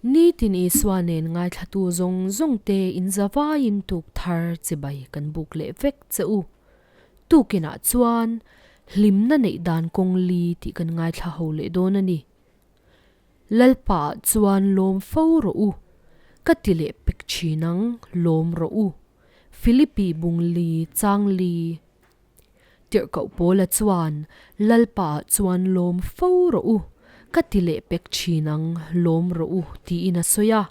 Nitin Isua nen ngaithlatu zawng zawngte inzavaiin tuk thar chibai kan buk leh vek che u. Tukinah chuan hlimna neih dan kawng li tih kan ngaithla ho leh dawn a ni. Lalpaah chuan lawm fo rawh u, ka ti leh pek thin ang, lawm rawh u. Philippi bung li chang li. Tirhkoh Paula chuan Lalpaah chuan lawm fo rawh u, ka ti leh pek thin ang, lawm rawh u tiin a sawi a.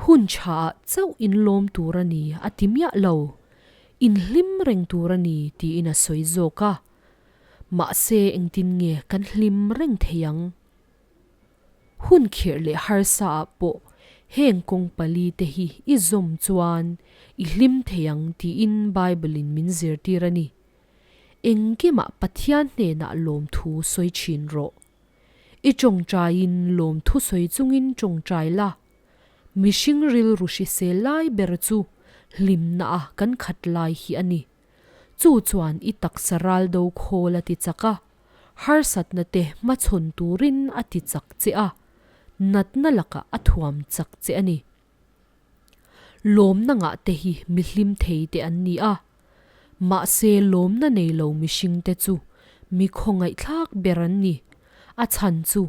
Hun thaah chauh inlawm tur a ni a ti miah lo. Inhlim reng tur a ni tiin a sawi zawk a. Mahse engtin nge kan hlim reng thei ang? Hun khirh leh harsa ah pawh heng kawng pali te hi i zawm chuan i hlim thei ang tiin Bible in min zirtir a ni. Engkimah Pathian hnenah lawmthu sawi thin rawh. I tawngtaiin lawmthu sawi chungin tawngtai la. Mihring rilru hrisel lai ber chu hlimna a kan khat lai hi a ni. Chu chuan i taksa ral do khawl a ti chak a, harsatna te hmachhawn turin a ti chak che a, natna lakah a thuam chak che a ni. Lawmna ngah te hi mi hlim thei te an ni a, mahse lawmna nei lo mihring te chu mi khawngaihthlak ber an ni, a chhan chu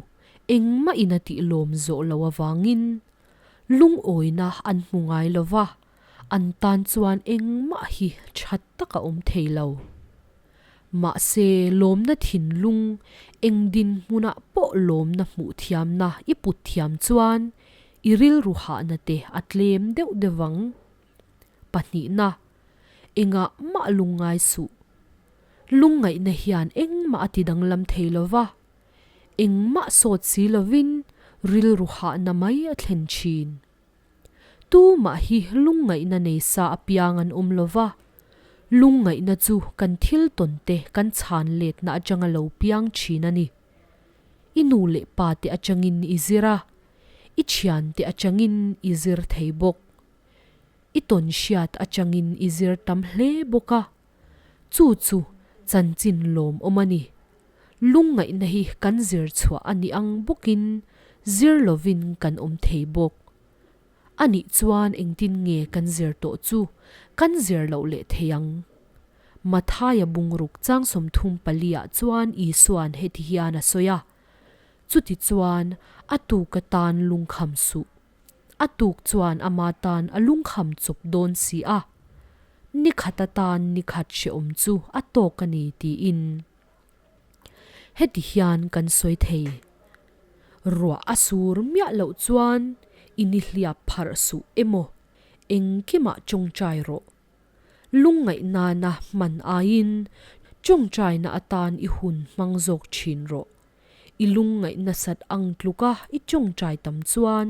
engmah in a tih lawm zawh lo avangin lungawina an hmu ngai lo va. An tan chuan engmah hi tha tak a awm thei lo. Mahse, lawmna thinlung eng dinhmunah pawh lawmna hmuh thiamna i put thiam chuan i rilru hahna te a tlem deuh deuh ang. Pahnihna, engah mah lungngai suh. Lungngaihna hian engmah a ti danglam thei lo va, engmah sawt si lovin rilru hahna mai a thlen thin. Tumah hi lungngaihna nei sa apiang an awm lo va, lungngaihna chu kan thil tawn te kan chhan letna atanga lo piang thin a ni. I nu leh pa te atangin i zir a, i thian te atangin i zir thei bawk. I tawn hriat atangin i zir tam hle bawk a, chu chu chanchin lawmawm a ni. Lungngaihna hi kan zir chhuah a nih ang bawkin zir lovin kan awm thei bawk. A nih chuan engtin nge kan zir tawh chu kan zir loh leh thei ang? Mathaia bungruk chang 34 ah chuan Isua'n heti hian a sawi a, Chuti chuan a tuk atan lungkham suh. A tuk chuan ama tan a lungkham chawp dawn si a. Ni khat atan ni khat hrehawm chu a tawk a ni tiin. Heti hian kan sawi thei. Ruah a sur miah loh chuan i nihliap pharh suh emaw engkimah tawngtai rawh. Lungngaih nana hman aiin tawngtaina atan i hun hmang zawk thin rawh. I lungngaih nasat ang tluka i tawngtai tam chuan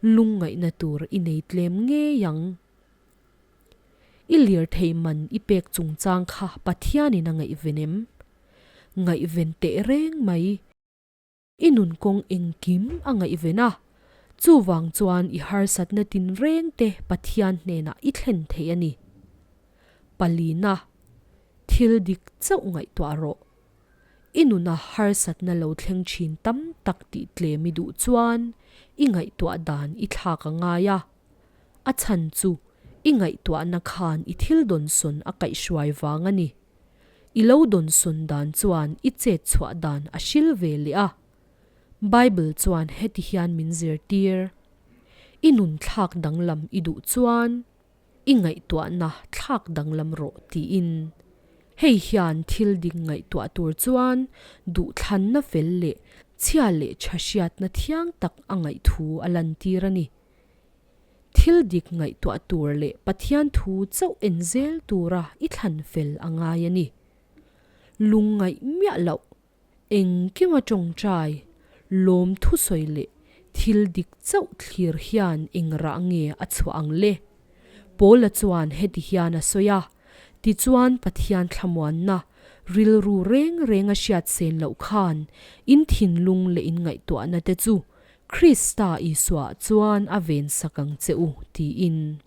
lungngaihna tur i nei tlem ngei ang. I lirthei man i pek chungchang kha Pathianin a ngaihven em? Ngaihven teh reng mai. I nun kawng engkim a ngaihven a, chuvang chuan i harsatna tinreng te Pathian hnenah i thlen thei a ni. Palina, thil dik chauh ngaihtuah rawh. I nuna harsatna lo thleng thin tam tak tih tlem i duh chuan i ngaihtuah dan i thlak a ngai a. A chhan chu i ngaihtuahna khan i thil dawnsawn a kaihhruai vang a ni. I lo dawnsawn dan chuan i chet chhuah dan a hril ve leh a. Bible chuan heti hian min zirtir, I nun thlak danglam i duh chuan i ngaihtuahna thlak danglam rawh tiin. Hei hian thil dik ngaihtuah tur chuan duhthlanna fel leh chhia leh tha hriatna thiang tak a ngaihthu a lantir a ni. Thil dik ngaihtuah tur leh Pathian thu chauh en zel tura i thlan fel a ngai a ni. Lungngaih miah loh, engkima tawngtai, lawm thusawi leh thil dik chauh thlir hian eng rah nge a chhuah ang le? Paula chuan heti hian a sawi a, Tichuan Pathian thlamuanna, rilru reng reng a hriat sen loh khan in thinlung leh in ngaihtuahna te chu Krista Isua chuan a vensak ang che u, tiin.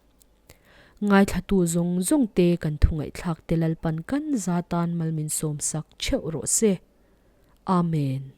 Ngaithlatu zawng zawng te kan thu ngaihthlak te Lalpan kan za tan mal min sawmsak theuh rawh se. Amen.